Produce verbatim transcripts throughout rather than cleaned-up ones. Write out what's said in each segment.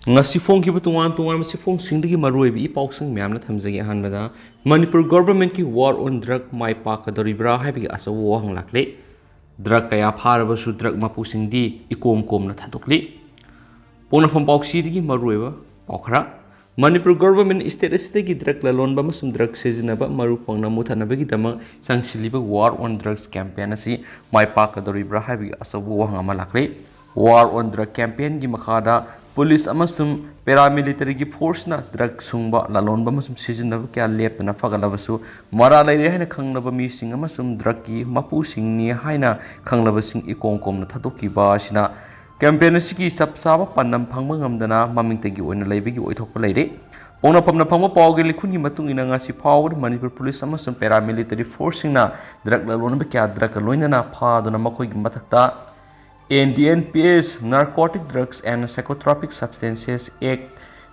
ꯉꯁꯤ ꯐꯣꯡꯈꯤꯕ ꯇꯣꯉꯥꯟ ꯇꯣꯉꯥꯟꯕ ꯆꯦꯐꯣꯡꯁꯤꯡꯗꯒꯤ ꯃꯔꯨꯑꯣꯏꯕ ꯏ ꯄꯥꯎꯁꯤꯡ ꯃꯌꯥꯝꯅ ꯊꯝꯖꯒꯦ꯫ ꯑꯍꯥꯟꯕꯗ, ꯃꯅꯤꯄꯨꯔ ꯒꯣꯚꯔꯟꯃꯦꯟꯠꯀꯤ war on drug ꯃꯥꯏ ꯄꯥꯛꯀꯗꯧꯔꯤꯕ꯭ꯔꯥ ꯍꯥꯏꯕꯒꯤ ꯑꯆꯧꯕ ꯋꯥꯍꯪ ꯂꯥꯛꯂꯦ꯫ ꯗ꯭ꯔꯒ ꯀꯌꯥ ꯐꯥꯔꯕꯁꯨ ꯗ꯭ꯔꯒ ꯃꯄꯨꯁꯤꯡꯗꯤ ꯏꯀꯣꯝ ꯀꯣꯝꯅ ꯊꯥꯗꯣꯛꯂꯤ꯫ ꯄꯣꯛꯅꯐꯝ ꯄꯥꯎꯆꯦꯗꯒꯤ ꯃꯔꯨꯑꯣꯏꯕ ꯄꯥꯎ ꯈꯔ꯫ ꯃꯅꯤꯄꯨꯔ ꯒꯣꯚꯔꯟꯃꯦꯟꯠ ꯁ꯭ꯇꯦꯠ ꯑꯁꯤꯗꯒꯤ ꯗ꯭ꯔꯒ ꯂꯂꯣꯟꯕ ꯑꯃꯁꯨꯡ ꯗ꯭ꯔꯒ ꯁꯤꯖꯤꯟꯅꯕ ꯃꯔꯨ ꯐꯪꯅ ꯃꯨꯊꯠꯅꯕꯒꯤꯗꯃꯛ ꯆꯪꯁꯤꯜꯂꯤꯕ war on drugs campaign ꯑꯁꯤ ꯃꯥꯏ ꯄꯥꯛꯀꯗꯧꯔꯤꯕ꯭ꯔꯥ ꯍꯥꯏꯕꯒꯤ ꯑꯆꯧꯕ ꯋꯥꯍꯪ ꯑꯃ ꯂꯥꯛꯂꯤ꯫ War on drug campaignꯒꯤ ꯃꯈꯥꯗ ꯄꯨꯂꯤꯁ ꯑꯃꯁꯨꯡ ꯄꯦꯔꯥꯃꯤꯂꯤꯇꯔꯤꯒꯤ ꯐꯣꯔꯁꯅ ꯗ꯭ꯔꯒ ꯁꯨꯡꯕ, ꯂꯂꯣꯟꯕ ꯑꯃꯁꯨꯡ ꯁꯤꯖꯤꯟꯅꯕ ꯀꯌꯥ ꯂꯦꯞꯇꯅ ꯐꯒꯠꯂꯕꯁꯨ, ꯃꯔꯥꯜ ꯂꯩꯔꯦ ꯍꯥꯏꯅ ꯈꯪꯂꯕ ꯃꯤꯁꯤꯡ ꯑꯃꯁꯨꯡ ꯗ꯭ꯔꯒꯀꯤ ꯃꯄꯨꯁꯤꯡꯅꯤ ꯍꯥꯏꯅ ꯈꯪꯂꯕꯁꯤꯡ ꯏꯀꯣꯝ ꯀꯣꯝꯅ ꯊꯥꯗꯣꯛꯈꯤꯕ ꯑꯁꯤꯅ campaign ꯑꯁꯤꯒꯤ ꯆꯞ ꯆꯥꯕ ꯄꯥꯟꯗꯝ ꯐꯪꯕ ꯉꯝꯗꯅ ꯃꯃꯤꯡꯇꯒꯤ ꯑꯣꯏꯅ ꯂꯩꯕꯒꯤ ꯑꯣꯏꯊꯣꯛꯄ ꯂꯩꯔꯦ꯫ ꯄꯣꯛꯅꯐꯝꯅ ꯐꯪꯕ ꯄꯥꯎꯒꯤ ꯂꯤꯈꯨꯟꯒꯤ ꯃꯇꯨꯡ ꯏꯟꯅ, ꯉꯁꯤ ꯐꯥꯎꯕꯗ ꯃꯅꯤꯄꯨꯔ ꯄꯨꯂꯤꯁ ꯑꯃꯁꯨꯡ ꯄꯦꯔꯥꯃꯤꯂꯤꯇꯔꯤ ꯐꯣꯔꯁꯁꯤꯡꯅ ꯗ꯭ꯔꯒ ꯂꯂꯣꯟꯕ ꯀꯌꯥ ꯗ꯭ꯔꯒꯀ ꯂꯣꯏꯅꯅ ꯐꯥꯗꯨꯅ ꯃꯈꯣꯏꯒꯤ ꯃꯊꯛꯇ N D N P S, Narcotic Drugs and Psychotropic Substances Act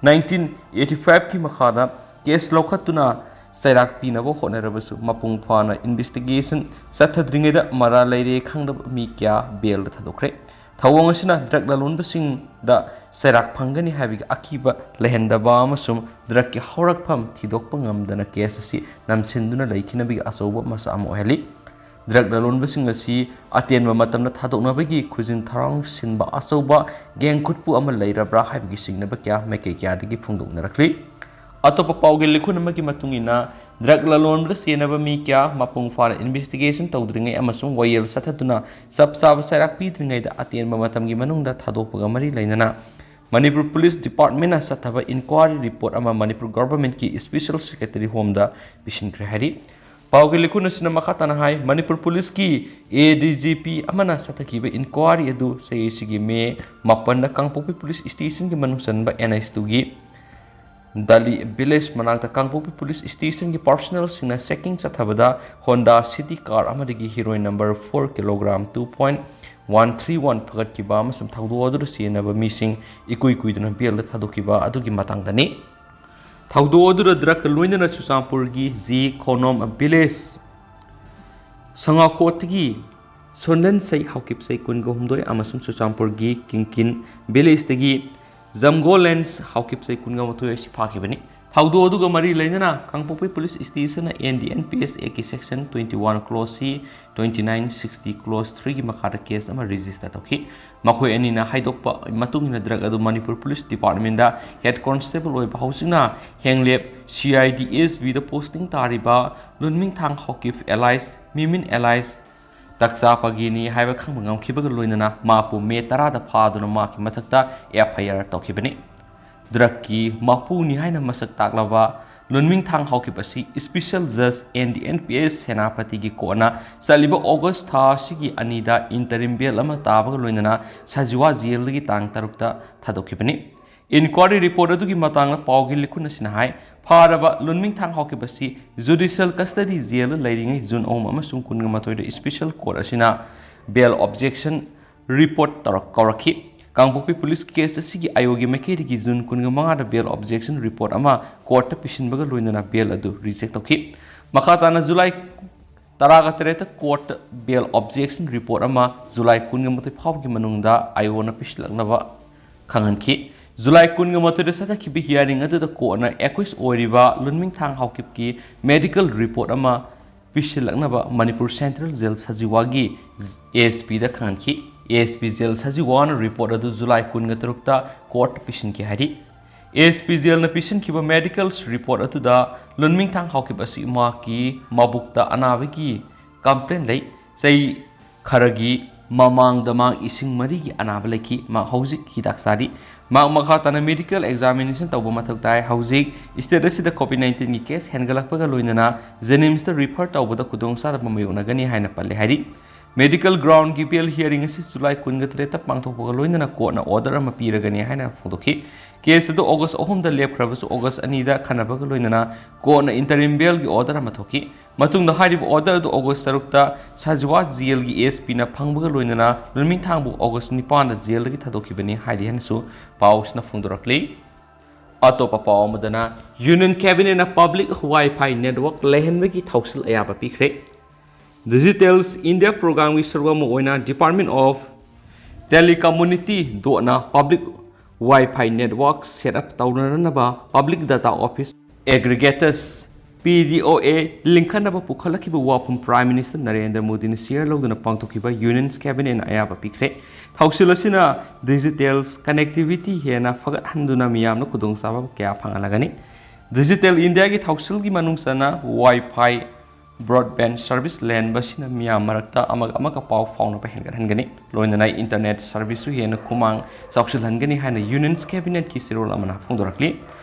nineteen eighty fiveꯀꯤ ꯃꯈꯥꯗ case ꯂꯧꯈꯠꯇꯨꯅ ꯆꯩꯔꯥꯛ ꯄꯤꯅꯕ ꯍꯣꯠꯅꯔꯕꯁꯨ, ꯃꯄꯨꯡ ꯐꯥꯅ investigation ꯆꯠꯊꯗ꯭ꯔꯤꯉꯩꯗ ꯃꯔꯥꯜ ꯂꯩꯔꯦ ꯈꯪꯗꯕ ꯃꯤ ꯀꯌꯥ bailꯗ ꯊꯥꯗꯣꯛꯈ꯭ꯔꯦ꯫ ꯊꯧꯑꯣꯡ ꯑꯁꯤꯅ ꯗ꯭ꯔꯒ ꯂꯂꯣꯟꯕꯁꯤꯡꯗ ꯆꯩꯔꯥꯛ ꯐꯪꯒꯅꯤ ꯍꯥꯏꯕꯒꯤ ꯑꯀꯤꯕ ꯂꯩꯍꯟꯗꯕ ꯑꯃꯁꯨꯡ ꯗ꯭ꯔꯒꯀꯤ ꯍꯧꯔꯛꯐꯝ ꯊꯤꯗꯣꯛꯄ ꯉꯝꯗꯅ case ꯑꯁꯤ ꯅꯝꯁꯤꯟꯗꯨꯅ ꯂꯩꯈꯤꯅꯕꯒꯤ ꯑꯆꯧꯕ ꯃꯆꯥꯛ ꯑꯃ ꯑꯣꯏꯍꯜꯂꯤ꯫ ꯗ꯭ꯔꯒ ꯂꯂꯣꯟꯕꯁꯤꯡ ꯑꯁꯤ ꯑꯇꯦꯟꯕ ꯃꯇꯝꯗ ꯊꯥꯗꯣꯛꯅꯕꯒꯤ ꯈꯨꯖꯤꯟ ꯊꯧꯔꯥꯡꯁꯤꯟꯕ ꯑꯆꯧꯕ ꯒꯦꯡ ꯈꯨꯠꯄꯨ ꯑꯃ ꯂꯩꯔꯕ꯭ꯔꯥ ꯍꯥꯏꯕꯒꯤ ꯆꯤꯡꯅꯕ ꯀꯌꯥ ꯃꯥꯏꯀꯩ ꯀꯌꯥꯗꯒꯤ ꯐꯣꯡꯗꯣꯛꯅꯔꯛꯂꯤ꯫ ꯑꯇꯣꯞꯄ ꯄꯥꯎꯒꯤ ꯂꯤꯈꯨꯟ ꯑꯃꯒꯤ ꯃꯇꯨꯡ ꯏꯟꯅ, ꯗ꯭ꯔꯒ ꯂꯂꯣꯟꯕꯗ ꯆꯦꯟꯅꯕ ꯃꯤ ꯀꯌꯥ ꯃꯄꯨꯡ ꯐꯥꯅ investigation ꯇꯧꯗ꯭ꯔꯤꯉꯩ ꯑꯃꯁꯨꯡ ꯋꯥꯌꯦꯜ ꯆꯠꯊꯗꯨꯅ ꯆꯞ ꯆꯥꯕ ꯆꯩꯔꯥꯛ ꯄꯤꯗ꯭ꯔꯤꯉꯩꯗ ꯑꯇꯦꯟꯕ ꯃꯇꯝꯒꯤ ꯃꯅꯨꯡꯗ ꯊꯥꯗꯣꯛꯄꯒ ꯃꯔꯤ ꯂꯩꯅꯅ ꯃꯅꯤꯄꯨꯔ ꯄꯨꯂꯤꯁ ꯗꯤꯄꯥꯔꯠꯃꯦꯟꯅ ꯆꯠꯊꯕ inquiry report ꯑꯃ ꯃꯅꯤꯄꯨꯔ ꯒꯣꯚꯔꯟꯃꯦꯟꯠꯀꯤ Special Secretary Homeꯗ ꯄꯤꯁꯤꯟꯈ꯭ꯔꯦ ꯍꯥꯏꯔꯤ꯫ ꯄꯥꯎꯒꯤ ꯂꯤꯈꯨꯟ ꯑꯁꯤꯅ ꯃꯈꯥ ꯇꯥꯅ ꯍꯥꯏ, ꯃꯅꯤꯄꯨꯔ ꯄꯨꯂꯤꯁꯀꯤ A D G P ꯑꯃꯅ ꯆꯠꯊꯈꯤꯕ inquiry ꯑꯗꯨ ꯆꯍꯤꯁꯤꯒꯤ ꯃꯦ ꯃꯥꯄꯟꯗ ꯀꯥꯡꯄꯣꯛꯄꯤ ꯄꯨꯂꯤꯁ ꯁ꯭ꯇꯦꯁꯟꯒꯤ ꯃꯅꯨꯡ ꯆꯟꯕ N H two ꯒꯤ ꯗꯥꯂꯤ ꯚꯤꯂꯦꯖ ꯃꯅꯥꯛꯇ ꯀꯥꯡꯄꯣꯛꯄꯤ ꯄꯨꯂꯤꯁ ꯁ꯭ꯇꯦꯁꯟꯒꯤ personnelꯁꯤꯡꯅ checking ꯆꯠꯊꯕꯗ Honda City car ꯑꯃꯗꯒꯤ heroin number four kilogram two point one three one ꯐꯒꯠꯈꯤꯕ ꯑꯃꯁꯨꯡ ꯊꯧꯗꯣꯛ ꯑꯗꯨꯗ ꯆꯦꯟꯅꯕ ꯃꯤꯁꯤꯡ ꯏꯀꯨꯏ ꯀꯨꯏꯗꯅ bailꯗ ꯊꯥꯗꯣꯛꯈꯤꯕ ꯑꯗꯨꯒꯤ ꯃꯇꯥꯡꯗꯅꯤ꯫ ꯊꯧꯗꯣꯛ ꯑꯗꯨꯗ ꯗ꯭ꯔꯒꯀ ꯂꯣꯏꯅꯅ ꯆꯨꯔꯆꯥꯟꯄꯨꯔꯒꯤ ꯖꯤ ꯈꯣꯅꯣꯝ ꯚꯤꯂꯦꯖ ꯁꯉꯥꯀꯣꯠꯇꯒꯤ ꯁꯣꯟꯗꯟꯁꯩ ꯍꯥꯎꯀꯤꯞꯁꯩ ꯀꯨꯟꯒ ꯍꯨꯝꯗꯣꯏ ꯑꯃꯁꯨꯡ ꯆꯨꯔꯆꯥꯟꯄꯨꯔꯒꯤ ꯀꯤꯡꯀꯤꯟ ꯚꯤꯂꯦꯖꯇꯒꯤ ꯖꯝꯒꯣ ꯂꯦꯟꯁ ꯍꯥꯎꯀꯤꯞ ꯆꯍꯤ ꯀꯨꯟꯒ ꯃꯥꯊꯣꯏ ꯑꯁꯤ ꯐꯥꯈꯤꯕꯅꯤ꯫ ꯊꯧꯗꯣꯛ ꯑꯗꯨꯒ ꯃꯔꯤ ꯂꯩꯅꯅ ꯀꯥꯡꯄꯣꯛꯄꯤ police ꯁ꯭ꯇꯦꯁꯟꯅ N D N P S Act ꯀꯤ section twenty one clause C, twenty nine sixty clause three ꯒꯤ ꯃꯈꯥꯗ case ꯑꯃ register ꯇꯧꯈꯤ꯫ ꯃꯈꯣꯏ ꯑꯅꯤꯅ ꯍꯥꯏꯗꯣꯛꯄ ꯃꯇꯨꯡ ꯏꯟꯅ drug ꯑꯗꯨ ꯃꯅꯤꯄꯨꯔ ꯄꯨꯂꯤꯁ department ꯗ head constable ꯑꯣꯏꯕ ꯍꯧꯖꯤꯛꯅ ꯍꯦꯡꯂꯦꯞ C I D S B the posting ꯇꯥꯔꯤꯕ ꯂꯨꯟꯃꯤꯡꯊꯥꯡ ꯍꯥꯎꯀꯤꯞ alias ꯃꯤꯃꯤꯟ alias ꯇꯛꯆꯥ ꯄꯥꯒꯤꯅꯤ ꯍꯥꯏꯕ ꯈꯪꯕ ꯉꯝꯈꯤꯕꯒ ꯂꯣꯏꯅꯅ ꯃꯍꯥꯛꯄꯨ ꯃꯦ ꯇꯔꯥꯗ ꯐꯥꯗꯨꯅ ꯃꯍꯥꯛꯀꯤ ꯃꯊꯛꯇ F I R ꯇꯧꯈꯤꯕꯅꯤ꯫ Drug ꯀꯤ ꯃꯄꯨꯅꯤ ꯍꯥꯏꯅ ꯃꯁꯛ ꯇꯥꯛꯂꯕ ꯂꯨꯟꯃꯤꯡꯊꯥꯡ ꯍꯥꯎꯀꯤꯞ ꯑꯁꯤ Special Judge N D N P S ꯁꯦꯅꯥꯄꯇꯤꯒꯤ court ꯅ ꯆꯠꯂꯤꯕ August ꯊꯥ ꯑꯁꯤꯒꯤ ꯑꯅꯤꯗ interim bail ꯑꯃ ꯇꯥꯕꯒ ꯂꯣꯏꯅꯅ ꯁꯖꯤꯋꯥ ꯖꯦꯜꯗꯒꯤ ꯇꯥꯡ ꯇꯔꯨꯛꯇ ꯊꯥꯗꯣꯛꯈꯤꯕꯅꯤ꯫ Inquiry report ꯑꯗꯨꯒꯤ ꯃꯇꯥꯡꯗ ꯄꯥꯎꯒꯤ ꯂꯤꯈꯨꯟ ꯑꯁꯤꯅ ꯍꯥꯏ, ꯐꯥꯔꯕ ꯂꯨꯟꯃꯤꯡꯊꯥꯡ ꯍꯥꯎꯀꯤꯞ ꯑꯁꯤ judicial custody ꯖꯦꯜꯗ ꯂꯩꯔꯤꯉꯩ ꯖꯨꯟ ꯑꯍꯨꯝ ꯑꯃꯁꯨꯡ ꯀꯨꯟꯒ ꯃꯥꯊꯣꯏꯗ special court ꯑꯁꯤꯅ bail objection report ꯇꯧꯔꯛ-, ꯀꯧꯔꯛꯈꯤ꯫ ꯀꯥꯡꯄꯣꯛꯄꯤ ꯄꯨꯂꯤꯁ case ꯑꯁꯤꯒꯤ ꯑꯌꯣꯒꯤ ꯃꯥꯏꯀꯩꯗꯒꯤ ꯖꯨꯟ ꯀꯨꯟꯒ ꯃꯉꯥꯗ bail objection report ꯑꯃ court ꯇ ꯄꯤꯁꯤꯟꯕꯒ ꯂꯣꯏꯅꯅ bail ꯑꯗꯨ reject ꯇꯧꯈꯤ꯫ ꯃꯈꯥ ꯇꯥꯅ ꯖꯨꯂꯥꯏ ꯇꯔꯥꯒ ꯇꯔꯦꯠꯇ court ꯇ bail objection report ꯑꯃ ꯖꯨꯂꯥꯏ ꯀꯨꯟꯒ ꯃꯥꯊꯣꯏ ꯐꯥꯎꯕꯒꯤ ꯃꯅꯨꯡꯗ ꯑꯌꯣꯅ ꯄꯤꯁꯤꯜꯂꯛꯅꯕ ꯈꯪꯍꯟꯈꯤ꯫ ꯖꯨꯂꯥꯏ ꯀꯨꯟꯒ ꯃꯥꯊꯣꯏꯗ ꯆꯠꯊꯈꯤꯕ hearing ꯑꯗꯨꯗ court ꯅ accused ꯑꯣꯏꯔꯤꯕ ꯂꯨꯟꯃꯤꯡꯊꯥꯡ ꯍꯥꯎꯀꯤꯞꯀꯤ medical report ꯑꯃ ꯄꯤꯁꯤꯜꯂꯛꯅꯕ ꯃꯅꯤꯄꯨꯔ Central Jail ꯁꯖꯤꯋꯥꯒꯤ S P ꯗ ꯈꯪꯍꯟꯈꯤ꯫ S P Jail ꯁꯖꯤꯋꯥꯅ report ꯑꯗꯨ ꯖꯨꯂꯥꯏ ꯀꯨꯟꯒ ꯇꯔꯨꯛꯇ court ꯇ ꯄꯤꯁꯤꯟꯈꯤ ꯍꯥꯏꯔꯤ꯫ S P Jail ꯅ ꯄꯤꯁꯤꯟꯈꯤꯕ medical report ꯑꯗꯨꯗ ꯂꯨꯟꯃꯤꯡꯊꯥꯡ ꯍꯥꯎꯀꯤꯞ ꯑꯁꯤ ꯃꯍꯥꯛꯀꯤ ꯃꯕꯨꯛꯇ ꯑꯅꯥꯕꯒꯤ complaint ꯂꯩ꯫ ꯆꯍꯤ ꯈꯔꯒꯤ ꯃꯃꯥꯡꯗ ꯃꯍꯥꯛ ꯏꯁꯤꯡ ꯃꯔꯤꯒꯤ ꯑꯅꯥꯕ ꯂꯩꯈꯤ꯫ ꯃꯍꯥꯛ ꯍꯧꯖꯤꯛ ꯍꯤꯗꯥꯛ ꯆꯥꯔꯤ꯫ ꯃꯍꯥꯛ ꯃꯈꯥ ꯇꯥꯅ medical examination ꯇꯧꯕ ꯃꯊꯧ ꯇꯥꯏ꯫ ꯍꯧꯖꯤꯛ state ꯑꯁꯤꯗ COVID nineteen ꯒꯤ case ꯍꯦꯟꯒꯠꯂꯛꯄꯒ ꯂꯣꯏꯅꯅ JNIMS ꯇ refer ꯇꯧꯕꯗ ꯈꯨꯗꯣꯡꯆꯥꯗꯕ ꯃꯥꯌꯣꯛꯅꯒꯅꯤ ꯍꯥꯏꯅ ꯄꯜꯂꯦ ꯍꯥꯏꯔꯤ꯫ Medical ground ꯒꯤ bail hearing ꯑꯁꯤ ꯖꯨꯂꯥꯏ ꯀꯨꯟꯒ ꯇꯔꯦꯠꯇ ꯄꯥꯡꯊꯣꯛꯄꯒ ꯂꯣꯏꯅꯅ court ꯅ order ꯑꯃ ꯄꯤꯔꯒꯅꯤ ꯍꯥꯏꯅ ꯐꯣꯡꯗꯣꯛꯈꯤ꯫ Case ꯑꯗꯨ August ꯑꯍꯨꯝꯗ ꯂꯦꯞꯈ꯭ꯔꯕꯁꯨ August ꯑꯅꯤꯗ ꯈꯟꯅꯕꯒ ꯂꯣꯏꯅꯅ court ꯅ interim bail ꯒꯤ order ꯑꯃ ꯊꯣꯛꯈꯤ꯫ ꯃꯇꯨꯡꯗ ꯍꯥꯏꯔꯤꯕ order ꯑꯗꯨ August ꯇꯔꯨꯛꯇ ꯁꯖꯤꯋꯥ ꯖꯦꯜꯒꯤ S P ꯅ ꯐꯪꯕꯒ ꯂꯣꯏꯅꯅ ꯂꯨꯟꯃꯤꯡꯊꯥꯡꯕꯨ August ꯅꯤꯄꯥꯟꯗ ꯖꯦꯜꯗꯒꯤ ꯊꯥꯗꯣꯛꯈꯤꯕꯅꯤ ꯍꯥꯏꯔꯤ ꯍꯥꯏꯅꯁꯨ ꯄꯥꯎꯁꯤꯅ ꯐꯣꯡꯗꯣꯔꯛꯂꯤ꯫ ꯑꯇꯣꯞꯄ ꯄꯥꯎ ꯑꯃꯗꯅ, Union Cabinet ꯅ public Wi-Fi network ꯂꯩꯍꯟꯕꯒꯤ ꯊꯧꯁꯤꯜ ꯑꯌꯥꯕ ꯄꯤꯈ꯭ꯔꯦ꯫ Digital India program ꯒꯤ ꯁꯔꯨꯛ ꯑꯃ ꯑꯣꯏꯅ Department of Telecommunity ꯗꯣꯠꯅ public Wi-Fi network set up ꯇꯧꯅꯅꯕ Public Data Office Aggregators, P D O A, ꯂꯤꯡꯈꯠꯅꯕ ꯄꯨꯈꯠꯂꯛꯈꯤꯕ ꯋꯥꯐꯝ Prime Minister ꯅꯔꯦꯟꯗ꯭ꯔ ꯃꯣꯗꯤꯅ ꯁꯤꯌꯔ ꯂꯧꯗꯨꯅ ꯄꯥꯡꯊꯣꯛꯈꯤꯕ Union's Cabinetꯅ ꯑꯌꯥꯕ ꯄꯤꯈ꯭ꯔꯦ꯫ ꯊꯧꯁꯤꯜ ꯑꯁꯤꯅ digital connectivity ꯍꯦꯟꯅ ꯐꯒꯠꯍꯟꯗꯨꯅ ꯃꯤꯌꯥꯝꯅ ꯈꯨꯗꯣꯡꯆꯥꯕ ꯀꯌꯥ ꯐꯪꯍꯜꯂꯒꯅꯤ꯫ Digital Indiaꯒꯤ ꯊꯧꯁꯤꯜꯒꯤ ꯃꯅꯨꯡ ꯆꯟꯅ Wi-Fi broadband service ꯂꯩꯍꯟꯕꯁꯤꯅ ꯃꯤꯌꯥꯝ ꯃꯔꯛꯇ ꯑꯃꯒ ꯑꯃꯒ ꯄꯥꯎ ꯐꯥꯎꯅꯕ ꯍꯦꯟꯒꯠꯍꯟꯒꯅꯤ, ꯂꯣꯏꯅꯅ internet serviceꯁꯨ ꯍꯦꯟꯅ ꯈꯨꯃꯥꯡ ꯆꯥꯎꯁꯤꯜꯍꯟꯒꯅꯤ ꯍꯥꯏꯅ Union's Cabinetꯀꯤ ꯆꯦꯔꯣꯜ ꯑꯃꯅ ꯐꯣꯡꯗꯣꯔꯛꯂꯤ꯫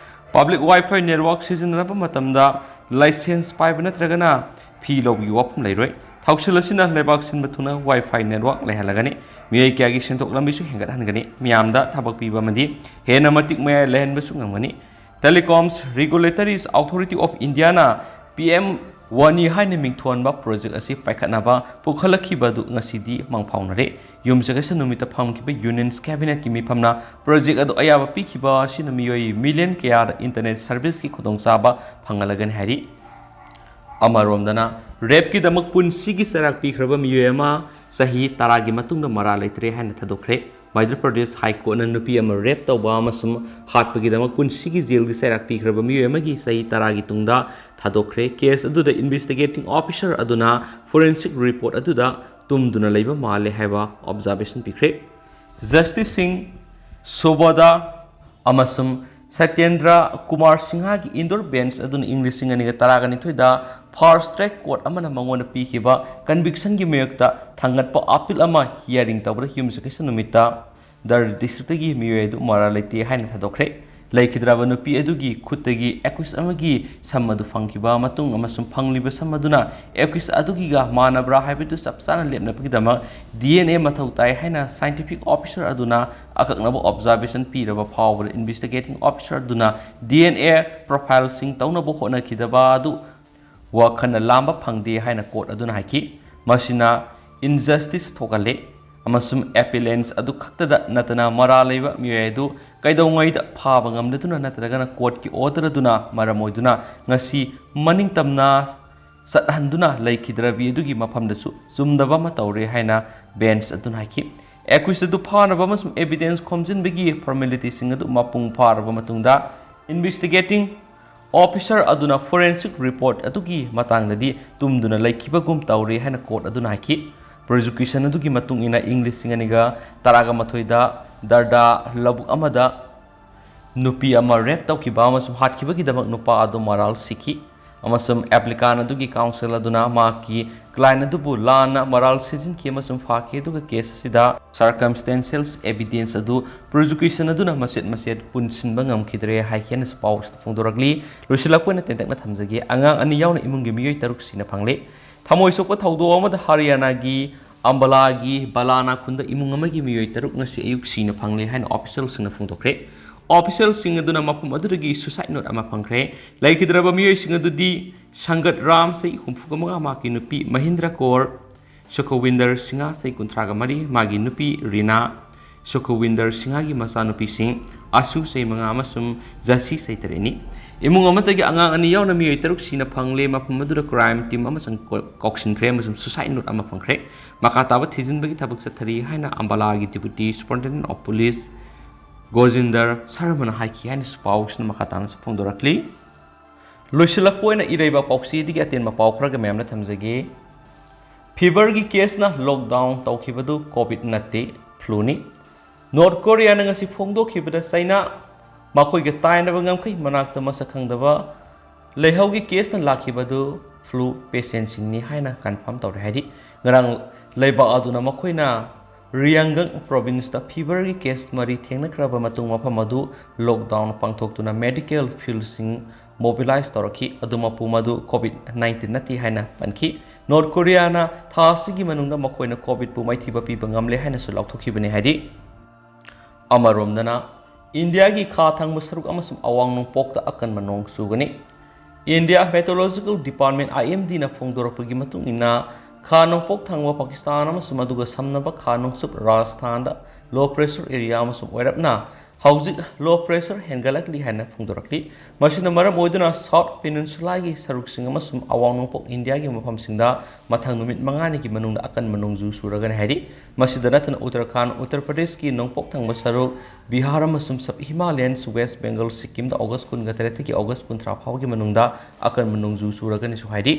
Public Wi-Fi network ꯁꯤꯖꯤꯟꯅꯔꯕ ꯃꯇꯝꯗ license ꯄꯥꯏꯕ ꯅꯠꯇ꯭ꯔꯒꯅ fee ꯂꯧꯕꯒꯤ ꯋꯥꯐꯝ ꯂꯩꯔꯣꯏ꯫ ꯊꯧꯁꯤꯜ ꯑꯁꯤꯅ ꯂꯩꯕꯥꯛ ꯁꯤꯟꯕ ꯊꯨꯡꯅ Wi-Fi network ꯂꯩꯍꯜꯂꯒꯅꯤ꯫ ꯃꯤꯑꯣꯏ ꯀꯌꯥꯒꯤ ꯁꯦꯟꯊꯣꯛ ꯂꯝꯕꯤꯁꯨ ꯍꯦꯟꯒꯠꯍꯟꯒꯅꯤ꯫ ꯃꯤꯌꯥꯝꯗ ꯊꯕꯛ ꯄꯤꯕ ꯑꯃꯗꯤ ꯍꯦꯟꯅ ꯃꯇꯤꯛ ꯃꯌꯥꯏ ꯂꯩꯍꯟꯕꯁꯨ ꯉꯝꯒꯅꯤ꯫ Telecoms Regulatory Authority of Indiaꯅ P M Vani ꯍꯥꯏꯅ ꯃꯤꯡꯊꯣꯟꯕ project ꯑꯁꯤ ꯄꯥꯏꯈꯠꯅꯕ ꯄꯨꯈꯠꯂꯛꯈꯤꯕ ꯑꯗꯨ ꯉꯁꯤꯗꯤ ꯃꯪ ꯐꯥꯎꯅꯔꯦ꯫ ꯌꯨꯝꯁꯀꯩꯁ ꯅꯨꯃꯤꯠꯇ ꯐꯝꯈꯤꯕ Union's Cabinetꯀꯤ ꯃꯤꯐꯝꯅ project ꯑꯗꯨ ꯑꯌꯥꯕ ꯄꯤꯈꯤꯕ ꯑꯁꯤꯅ ꯃꯤꯑꯣꯏ million ꯀꯌꯥꯗ internet serviceꯀꯤ ꯈꯨꯗꯣꯡꯆꯥꯕ ꯐꯪꯍꯜꯂꯒꯅꯤ ꯍꯥꯏꯔꯤ꯫ ꯑꯃꯔꯣꯝꯗꯅ, rapeꯀꯤꯗꯃꯛ ꯄꯨꯟꯁꯤꯒꯤ ꯆꯩꯔꯥꯛ ꯄꯤꯈ꯭ꯔꯕ ꯃꯤꯑꯣꯏ ꯑꯃ ꯆꯍꯤ ꯇꯔꯥꯒꯤ ꯃꯇꯨꯡꯗ ꯃꯔꯥ ꯂꯩꯇ꯭ꯔꯦ ꯍꯥꯏꯅ ꯊꯥꯗꯣꯛꯈ꯭ꯔꯦ꯫ ꯃꯙ꯭ꯌ ꯄ꯭ꯔꯗꯦꯁ ꯍꯥꯏ ꯀꯣꯔꯠꯅ ꯅꯨꯄꯤ ꯑꯃ rape ꯇꯧꯕ ꯑꯃꯁꯨꯡ ꯍꯥꯠꯄꯒꯤꯗꯃꯛ ꯄꯨꯟꯁꯤꯒꯤ ꯖꯦꯜꯒꯤ ꯆꯩꯔꯥꯛ ꯄꯤꯈ꯭ꯔꯕ ꯃꯤꯑꯣꯏ ꯑꯃꯒꯤ ꯆꯍꯤ ꯇꯔꯥꯒꯤ ꯇꯨꯡꯗ ꯊꯥꯗꯣꯛꯈ꯭ꯔꯦ꯫ Case ꯑꯗꯨꯗ investigating officer ꯑꯗꯨꯅ forensic report ꯑꯗꯨꯗ ꯇꯨꯝꯗꯨꯅ ꯂꯩꯕ ꯃꯥꯜꯂꯦ ꯍꯥꯏꯕ observation ꯄꯤꯈ꯭ꯔꯦ꯫ Justice ꯁꯤꯡ ꯁꯣꯕꯣꯗꯥ ꯑꯃꯁꯨꯡ ꯁꯇ꯭ꯌꯦꯟꯗ꯭ꯔ ꯀꯨꯃꯥꯔ ꯁꯤꯡꯍꯒꯤ indoor bench ꯑꯗꯨꯅ ꯏꯪ ꯂꯤꯁꯤꯡ ꯑꯅꯤꯒ ꯇꯔꯥꯒ ꯅꯤꯊꯣꯏꯗ fast track court ꯑꯃꯅ ꯃꯉꯣꯟꯗ ꯄꯤꯈꯤꯕ convictionꯒꯤ ꯃꯥꯌꯣꯛꯇ ꯊꯥꯡꯒꯠꯄ appeal ꯑꯃ hearing ꯇꯧꯕꯗ ꯌꯨꯝꯁꯀꯩꯁ ꯅꯨꯃꯤꯠꯇ ꯗꯔ districtꯀꯤ ꯃꯤꯑꯣꯏ ꯑꯗꯨ ꯃꯔꯥ ꯂꯩꯇꯦ ꯍꯥꯏꯅ ꯊꯥꯗꯣꯛꯈ꯭ꯔꯦ꯫ ꯂꯩꯈꯤꯗ꯭ꯔꯕ ꯅꯨꯄꯤ ꯑꯗꯨꯒꯤ ꯈꯨꯠꯇꯒꯤ accused ꯑꯃꯒꯤ ꯁꯝ ꯑꯗꯨ ꯐꯪꯈꯤꯕ ꯃꯇꯨꯡ ꯑꯃꯁꯨꯡ ꯐꯪꯂꯤꯕ ꯁꯝ ꯑꯗꯨꯅ accused ꯑꯗꯨꯒꯤꯒ ꯃꯥꯟꯅꯕ꯭ꯔꯥ ꯍꯥꯏꯕꯗꯨ ꯆꯞ ꯆꯥꯅ ꯂꯦꯞꯅꯕꯒꯤꯗꯃꯛ D N A ꯃꯊꯧ ꯇꯥꯏ ꯍꯥꯏꯅ scientific officer ꯑꯗꯨꯅ ꯑꯀꯛꯅꯕ observation ꯄꯤꯔꯕ ꯐꯥꯎꯕꯗ investigating officer ꯑꯗꯨꯅ D N A profileꯁꯤꯡ ꯇꯧꯅꯕ ꯍꯣꯠꯅꯈꯤꯗꯕ ꯑꯗꯨ ꯋꯥꯈꯜꯅ ꯂꯥꯝꯕ ꯐꯪꯗꯦ ꯍꯥꯏꯅ court ꯑꯗꯨꯅ ꯍꯥꯏꯈꯤ꯫ ꯃꯁꯤꯅ injustice ꯊꯣꯛꯍꯜꯂꯦ ꯑꯃꯁꯨꯡ appellants ꯑꯗꯨ ꯈꯛꯇꯗ ꯅꯠꯇꯅ ꯃꯔꯥ ꯂꯩꯕ ꯃꯤꯑꯣꯏ ꯑꯗꯨ ꯀꯩꯗꯧꯉꯩꯗ ꯐꯥꯕ ꯉꯝꯂꯗꯨꯅ ꯅꯠꯇ꯭ꯔꯒꯅ courtꯀꯤ order ꯑꯗꯨꯅ ꯃꯔꯝ ꯑꯣꯏꯗꯨꯅ ꯉꯁꯤ ꯃꯅꯤꯡꯇꯝꯅ ꯆꯠꯍꯟꯗꯨꯅ ꯂꯩꯈꯤꯗ꯭ꯔꯕꯤ ꯑꯗꯨꯒꯤ ꯃꯐꯝꯗꯁꯨ ꯆꯨꯝꯗꯕ ꯑꯃ ꯇꯧꯔꯦ ꯍꯥꯏꯅ bench ꯑꯗꯨꯅ ꯍꯥꯏꯈꯤ꯫ Accused ꯑꯗꯨ ꯐꯥꯅꯕ ꯑꯃꯁꯨꯡ evidence ꯈꯣꯝꯖꯤꯟꯕꯒꯤ formalityꯁꯤꯡ ꯑꯗꯨ ꯃꯄꯨꯡ ꯐꯥꯔꯕ ꯃꯇꯨꯡꯗ, investigating officer ꯑꯗꯨꯅ forensic report ꯑꯗꯨꯒꯤ ꯃꯇꯥꯡꯗꯗꯤ ꯇꯨꯝꯗꯨꯅ ꯂꯩꯈꯤꯕꯒꯨꯝ ꯇꯧꯔꯦ ꯍꯥꯏꯅ court ꯑꯗꯨꯅ ꯍꯥꯏꯈꯤ꯫ Prosecution ꯑꯗꯨꯒꯤ ꯃꯇꯨꯡ ꯏꯟꯅ, ꯏꯪ ꯂꯤꯁꯤꯡ ꯑꯅꯤꯒ ꯇꯔꯥꯃꯥꯊꯣꯏꯗ ꯗꯔꯗꯥ ꯂꯧꯕꯨꯛ ꯑꯃꯗ ꯅꯨꯄꯤ ꯑꯃ rape ꯇꯧꯈꯤꯕ ꯑꯃꯁꯨꯡ ꯍꯥꯠꯈꯤꯕꯒꯤꯗꯃꯛ ꯅꯨꯄꯥ ꯑꯗꯨ ꯃꯔꯥꯜ ꯁꯤꯈꯤ, ꯑꯃꯁꯨꯡ applicant ꯑꯗꯨꯒꯤ counsel ꯑꯗꯨꯅ ꯃꯍꯥꯛꯀꯤ client ꯑꯗꯨꯕꯨ ꯂꯥꯟꯅ ꯃꯔꯥꯜ ꯁꯤꯖꯤꯟꯈꯤ ꯑꯃꯁꯨꯡ ꯐꯥꯈꯤ, ꯑꯗꯨꯒ case ꯑꯁꯤꯗ circumstantial evidence ꯑꯗꯨ prosecution ꯑꯗꯨꯅ ꯃꯆꯦꯠ ꯃꯆꯦꯠ ꯄꯨꯟꯁꯤꯟꯕ ꯉꯝꯈꯤꯗ꯭ꯔꯦ ꯍꯥꯏꯈꯤ ꯍꯥꯏꯅꯁꯨ ꯄꯥꯎ ꯑꯁꯤꯗ ꯐꯣꯡꯗꯣꯔꯛꯂꯤ꯫ ꯂꯣꯏꯁꯤꯜꯂꯛꯄ ꯑꯣꯏꯅ ꯇꯦꯟꯇꯛꯅ ꯊꯝꯖꯒꯦ, ꯑꯉꯥꯡ ꯑꯅꯤ ꯌꯥꯎꯅ ꯏꯃꯨꯡꯒꯤ ꯃꯤꯑꯣꯏ ꯇꯔꯨꯛ ꯁꯤꯅ ꯐꯪꯂꯦ꯫ ꯊꯃꯣꯏ ꯁꯣꯛꯄ ꯊꯧꯗꯣꯛ ꯑꯃꯗ ꯍꯔꯤꯌꯥꯅꯥꯒꯤ ꯑꯝꯕꯥꯂꯥꯒꯤ ꯕꯂꯥꯅꯥ ꯈꯨꯟꯗ ꯏꯃꯨꯡ ꯑꯃꯒꯤ ꯃꯤꯑꯣꯏ ꯇꯔꯨꯛ ꯉꯁꯤ ꯑꯌꯨꯛ ꯁꯤꯅ ꯐꯪꯂꯦ ꯍꯥꯏꯅ officialꯁꯤꯡꯅ ꯐꯣꯡꯗꯣꯛꯈ꯭ꯔꯦ꯫ Officialꯁꯤꯡ ꯑꯗꯨꯅ ꯃꯐꯝ ꯑꯗꯨꯗꯒꯤ suicide note ꯑꯃ ꯐꯪꯈ꯭ꯔꯦ꯫ ꯂꯩꯈꯤꯗ꯭ꯔꯕ ꯃꯤꯑꯣꯏꯁꯤꯡ ꯑꯗꯨꯗꯤ ꯁꯪꯒꯠ ꯔꯥꯝ, ꯆꯍꯤ ꯍꯨꯝꯐꯨꯒ ꯃꯉꯥ, ꯃꯍꯥꯛꯀꯤ ꯅꯨꯄꯤ ꯃꯍꯤꯟꯗ꯭ꯔ ꯀꯧꯔ, ꯁꯨꯈꯋꯤꯟꯗꯔ ꯁꯤꯡꯍ, ꯆꯍꯤ ꯀꯨꯟꯊ꯭ꯔꯥꯒ ꯃꯔꯤ, ꯃꯥꯒꯤ ꯅꯨꯄꯤ ꯔꯤꯅꯥ, ꯁꯨꯈꯋꯤꯟꯗꯔ ꯁꯤꯡꯍꯒꯤ ꯃꯆꯥꯅꯨꯄꯤꯁꯤꯡ ꯑꯁꯨ, ꯆꯍꯤ ꯃꯉꯥ, ꯑꯃꯁꯨꯡ ꯖꯁꯤ, ꯆꯍꯤ ꯇꯔꯦꯠꯅꯤ꯫ ꯏꯃꯨꯡ ꯑꯃꯠꯇꯒꯤ ꯑꯉꯥꯡ ꯑꯅꯤ ꯌꯥꯎꯅ ꯃꯤꯑꯣꯏ ꯇꯔꯨꯛ ꯁꯤꯅ ꯐꯪꯂꯦ꯫ ꯃꯐꯝ ꯑꯗꯨꯗ crime team ꯑꯃꯁꯨꯡ ꯀꯧ-, ꯀꯧꯁꯤꯟꯈ꯭ꯔꯦ ꯑꯃꯁꯨꯡ suicide note ꯑꯃ ꯐꯪꯈ꯭ꯔꯦ꯫ ꯃꯈꯥ ꯇꯥꯕ ꯊꯤꯖꯤꯟꯕꯒꯤ ꯊꯕꯛ ꯆꯠꯊꯔꯤ ꯍꯥꯏꯅ ꯑꯝꯕꯥꯂꯥꯒꯤ Deputy Superintendent of Police ꯒꯣꯖꯤꯟꯗꯔ ꯁꯔꯃꯅ ꯍꯥꯏꯈꯤ ꯍꯥꯏꯅꯁꯨ ꯄꯥꯎꯁꯤꯅ ꯃꯈꯥ ꯇꯥꯅꯁꯨ ꯐꯣꯡꯗꯣꯔꯛꯂꯤ꯫ ꯂꯣꯏꯁꯤꯜꯂꯛꯄ ꯑꯣꯏꯅ ꯏꯔꯩꯕꯥꯛ ꯄꯥꯎꯆꯦꯗꯒꯤ ꯑꯇꯦꯟꯕ ꯄꯥꯎ ꯈꯔꯒ ꯃꯌꯥꯝꯅ ꯊꯝꯖꯒꯦ꯫ Feverꯒꯤ caseꯅ lockdown ꯇꯧꯈꯤꯕꯗꯨ COVID ꯅꯠꯇꯦ, fluꯅꯤ꯫ North Koreaꯅ ꯉꯁꯤ ꯐꯣꯡꯗꯣꯛꯈꯤꯕꯗ ꯆꯩꯅꯥ ꯃꯈꯣꯏꯒ ꯇꯥꯏꯅꯕ ꯉꯝꯈꯩ ꯃꯅꯥꯛꯇ ꯃꯁꯛ ꯈꯪꯗꯕ ꯂꯩꯍꯧꯒꯤ caseꯅ ꯂꯥꯛꯈꯤꯕꯗꯨ flu patientꯁꯤꯡꯅꯤ ꯍꯥꯏꯅ confirm ꯇꯧꯔꯦ꯫ ꯍꯥꯏꯗꯤ, ꯉꯔꯥꯡ ꯂꯩꯕꯥꯛ ꯑꯗꯨꯅ ꯃꯈꯣꯏꯅ ꯔꯤꯌꯥꯡꯒꯪ provinceꯇ feverꯒꯤ case ꯃꯔꯤ ꯊꯦꯡꯅꯈ꯭ꯔꯕ ꯃꯇꯨꯡ ꯃꯐꯝ ꯑꯗꯨ lockdown ꯄꯥꯡꯊꯣꯛꯇꯨꯅ medical fieldꯁꯤꯡ mobilize ꯇꯧꯔꯛꯈꯤ꯫ ꯑꯗꯨꯃꯛꯄꯨ ꯃꯗꯨ COVID nineteen ꯅꯠꯇꯦ ꯍꯥꯏꯅ ꯄꯟꯈꯤ꯫ North Koreaꯅ ꯊꯥ ꯑꯁꯤꯒꯤ ꯃꯅꯨꯡꯗ ꯃꯈꯣꯏꯅ COVIDꯄꯨ ꯃꯥꯏꯊꯤꯕ ꯄꯤꯕ ꯉꯝꯂꯦ ꯍꯥꯏꯅꯁꯨ ꯂꯥꯎꯊꯣꯛꯈꯤꯕꯅꯤ꯫ ꯍꯥꯏꯗꯤ, ꯑꯃꯔꯣꯝꯗꯅ, ꯏꯟꯗꯤꯌꯥꯒꯤ ꯈꯥ ꯊꯪꯕ ꯁꯔꯨꯛ ꯑꯃꯁꯨꯡ ꯑꯋꯥꯡ ꯅꯣꯡꯄꯣꯛꯇ ꯑꯀꯟꯕ ꯅꯣꯡ ꯆꯨꯒꯅꯤ꯫ India Meteorological Department, IMDꯅ ꯐꯣꯡꯗꯣꯔꯛꯄꯒꯤ ꯃꯇꯨꯡ ꯏꯟꯅ, ꯈꯥ ꯅꯣꯡꯄꯣꯛ ꯊꯪꯕ ꯄꯥꯀꯤꯁꯇꯥꯟ ꯑꯃꯁꯨꯡ ꯃꯗꯨꯒ ꯁꯝꯅꯕ ꯈꯥ ꯅꯣꯡꯆꯨꯞ ꯔꯥꯖꯁꯊꯥꯟꯗ low pressure area ꯑꯃꯁꯨꯡ ꯑꯣꯏꯔꯞꯅ ꯍꯧꯖꯤꯛ low pressure ꯍꯦꯟꯒꯠꯂꯛꯂꯤ ꯍꯥꯏꯅ ꯐꯣꯡꯗꯣꯔꯛꯂꯤ꯫ ꯃꯁꯤꯅ ꯃꯔꯝ ꯑꯣꯏꯗꯨꯅ South Peninsulaꯒꯤ ꯁꯔꯨꯛꯁꯤꯡ ꯑꯃꯁꯨꯡ ꯑꯋꯥꯡ ꯅꯣꯡꯄꯣꯛ ꯏꯟꯗꯤꯌꯥꯒꯤ ꯃꯐꯝꯁꯤꯡꯗ ꯃꯊꯪ ꯅꯨꯃꯤꯠ ꯃꯉꯥꯅꯤꯒꯤ ꯃꯅꯨꯡꯗ ꯑꯀꯟꯕ ꯅꯣꯡꯖꯨ ꯆꯨꯔꯒꯅꯤ꯫ ꯍꯥꯏꯗꯤ, ꯃꯁꯤꯗ ꯅꯠꯇꯅ ꯎꯠꯇꯔꯈꯥꯟ, ꯎꯠꯇꯔ ꯄ꯭ꯔꯗꯦꯁꯀꯤ ꯅꯣꯡꯄꯣꯛ ꯊꯪꯕ ꯁꯔꯨꯛ, ꯕꯤꯍꯥꯔ ꯑꯃꯁꯨꯡ ꯁꯕ ꯍꯤꯃꯥꯂꯌꯟ ꯋꯦꯁ ꯕꯦꯡꯒꯜ, ꯁꯤꯛꯀꯤꯝꯗ ꯑꯣꯒꯁ ꯀꯨꯟꯒ ꯇꯔꯦꯠꯇꯒꯤ ꯑꯣꯒꯁ ꯀꯨꯟꯊ꯭ꯔꯥ ꯐꯥꯎꯕꯒꯤ ꯃꯅꯨꯡꯗ ꯑꯀꯟꯕ ꯅꯣꯡꯖꯨ ꯆꯨꯔꯒꯅꯤꯁꯨ ꯍꯥꯏꯔꯤ꯫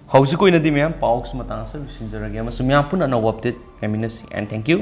ꯍꯧꯖꯤꯛ ꯑꯣꯏꯅꯗꯤ ꯃꯌꯥꯝ ꯄꯥꯎꯁꯤ ꯃꯇꯥꯡ ꯑꯁꯤꯗ ꯂꯣꯏꯁꯤꯟꯖꯔꯒꯦ ꯑꯃꯁꯨꯡ ꯃꯌꯥꯝ ꯄꯨꯟꯅ ꯑꯅꯧꯕ ꯑꯞꯗꯦꯠ ꯉꯥꯏꯃꯤꯟꯅꯁꯤ꯫ And thank you.